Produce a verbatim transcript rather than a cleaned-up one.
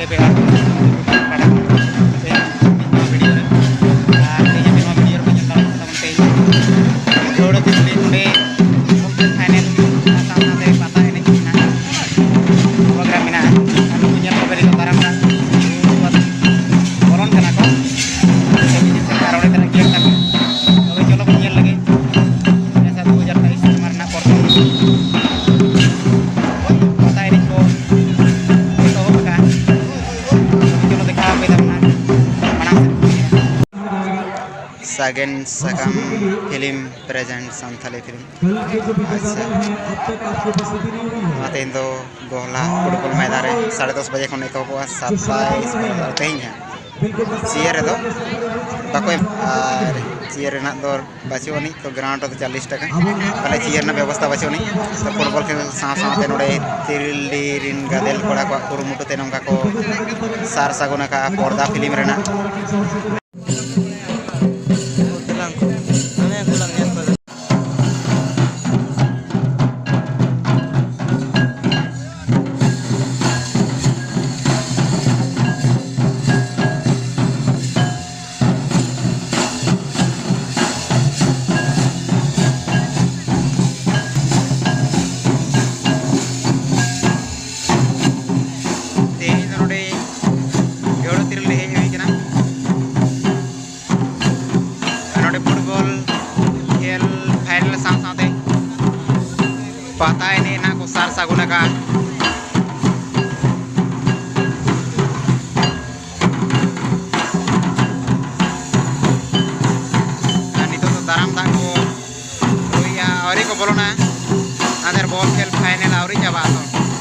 ᱯᱮᱲᱟ ᱠᱚ ᱯᱟᱦᱴᱟ ᱠᱷᱚᱱ ᱛᱮᱦᱮᱧ ᱱᱚᱣᱟ ᱵᱷᱤᱰᱤᱭᱳ ᱨᱮ, ᱟᱨ ᱛᱮᱦᱮᱧ ᱟᱯᱮ ᱱᱚᱣᱟ ᱵᱷᱤᱰᱤᱭᱳ ᱨᱮᱯᱮ ᱧᱮᱞ ᱫᱟᱲᱮᱭᱟᱜ ᱠᱟᱱ ᱛᱟᱵᱚᱱ ᱛᱮᱦᱮᱧ ᱡᱳᱲ ᱛᱤᱨᱞᱤ ᱱᱚᱰᱮ ᱯᱷᱟᱭᱱᱮᱞ ᱥᱟᱶ ᱥᱟᱶᱛᱮ ᱯᱟᱛᱟ ᱮᱱᱮᱡ ᱨᱮᱱᱟᱜ ᱯᱨᱳᱜᱨᱟᱢ ᱢᱮᱱᱟᱜᱼᱟ᱾ ᱟᱨ ᱱᱩᱠᱩ ᱧᱮᱞ ᱠᱚᱯᱮ ᱱᱤᱛᱚᱜ ᱫᱟᱨᱟᱢ ᱫᱟᱜ ᱵᱚᱞᱚᱱ ᱠᱟᱱᱟ ᱠᱚ᱾ ᱟᱨ ᱚᱸᱰᱮ ᱛᱮᱱᱟᱜ ᱜᱮᱴ ᱛᱟᱠᱚ᱾ ᱛᱚᱵᱮ ᱪᱚᱞᱚ ᱵᱚᱱ ᱧᱮᱞ ᱞᱮᱜᱮ ᱱᱮᱥ ᱫᱩ ᱦᱟᱡᱟᱨ ᱛᱮᱭᱤᱥ ᱥᱮᱨᱢᱟ ᱨᱮᱱᱟᱜ ᱯᱨᱚᱛᱷᱚᱢ ᱯᱟᱛᱟ ᱮᱱᱮᱡ ᱠᱚ ᱮᱛᱚᱦᱚᱵ ᱟᱠᱟᱫᱼᱟ᱾ ᱪᱚᱞᱚ ᱫᱮᱠᱷᱟᱣ ᱟᱯᱮ ᱛᱟᱵᱚᱱᱟ ᱢᱟᱲᱟᱝ ᱥᱮᱫ᱾ ᱥᱟᱜᱮᱱ ᱥᱟᱠᱟᱢ ᱯᱷᱤᱞᱢ ᱯᱨᱮᱡᱮᱱᱴ ᱥᱟᱱᱛᱷᱟᱞᱤ ᱯᱷᱤᱞᱢ᱾ ᱟᱪᱪᱷᱟ, ᱱᱚᱣᱟ ᱛᱮᱦᱮᱧ ᱫᱚ ᱜᱚᱦᱞᱟ ᱯᱷᱩᱴᱵᱚᱞ ᱢᱚᱭᱫᱟᱱ ᱨᱮ ᱥᱟᱲᱮ ᱫᱚᱥ ᱵᱟᱡᱮ ᱠᱷᱚᱱ ᱮᱛᱚᱦᱚᱵᱚᱜᱼᱟ, ᱥᱟᱛᱟᱭᱤᱥ ᱵᱟᱡᱮ᱾ ᱟᱨ ᱛᱮᱦᱮᱧ ᱦᱟᱸᱜ ᱪᱤᱭᱟᱨ ᱨᱮᱫᱚ ᱵᱟᱠᱚ ᱮᱢ, ᱟᱨ ᱪᱤᱭᱟᱨ ᱨᱮᱱᱟᱜ ᱫᱚ ᱵᱟᱹᱪᱩᱜ ᱟᱹᱱᱤᱡ, ᱛᱚ ᱜᱨᱟᱣᱩᱱᱰ ᱨᱮᱫᱚ ᱪᱚᱞᱞᱤᱥ ᱴᱟᱠᱟ, ᱛᱟᱦᱚᱞᱮ ᱪᱤᱭᱟᱨ ᱨᱮᱱᱟᱜ ᱵᱮᱵᱚᱥᱛᱷᱟ ᱵᱟᱹᱪᱩᱜ ᱟᱹᱱᱤᱡ᱾ ᱛᱚ ᱯᱷᱩᱴᱵᱚᱞ ᱠᱷᱮᱞ ᱥᱟᱶ ᱥᱟᱶᱛᱮ ᱱᱚᱰᱮ ᱛᱤᱨᱤᱞᱰᱤ ᱨᱤᱱ ᱜᱟᱫᱮᱞ ᱠᱚᱲᱟ ᱠᱚᱣᱟᱜ ᱠᱩᱨᱩᱢᱩᱴᱩ ᱛᱮ ᱱᱚᱝᱠᱟ ᱠᱚ ᱥᱟᱨ ᱥᱟᱹᱜᱩᱱ ᱟᱠᱟᱫᱼᱟ ᱯᱚᱨᱫᱟ ᱯᱷᱤᱞᱢ ᱨᱮᱱᱟᱜ᱾ ᱛᱮᱦᱮᱧ ᱫᱚ ᱱᱚᱰᱮ ᱡᱳᱲ ᱛᱤᱨᱤᱞ ᱨᱮ ᱦᱮᱡ ᱦᱩᱭ ᱠᱟᱱᱟ᱾ ᱱᱚᱰᱮ ᱯᱷᱩᱴᱵᱚᱞ ᱠᱷᱮᱞ ᱯᱷᱟᱭᱱᱮᱞ ᱥᱟᱶ ᱥᱟᱶᱛᱮ ᱯᱟᱛᱟ ᱮᱱᱮᱡ ᱨᱮᱱᱟᱜ ᱠᱚ ᱥᱟᱨ ᱥᱟᱹᱜᱩᱱ ᱟᱠᱟᱫᱼᱟ᱾ ᱟᱨ ᱱᱤᱛᱚᱜ ᱫᱚ ᱫᱟᱨᱟᱢ ᱫᱟᱜ ᱠᱚ ᱦᱩᱭᱟ, ᱟᱹᱣᱨᱤ ᱠᱚ ᱵᱚᱞᱚᱱᱟ᱾ ᱟᱫᱮᱨ ᱵᱚᱞ ᱠᱷᱮᱞ ᱯᱷᱟᱭᱱᱮᱞ ᱟᱹᱣᱨᱤ ᱪᱟᱵᱟᱜᱼᱟ ᱛᱚ᱾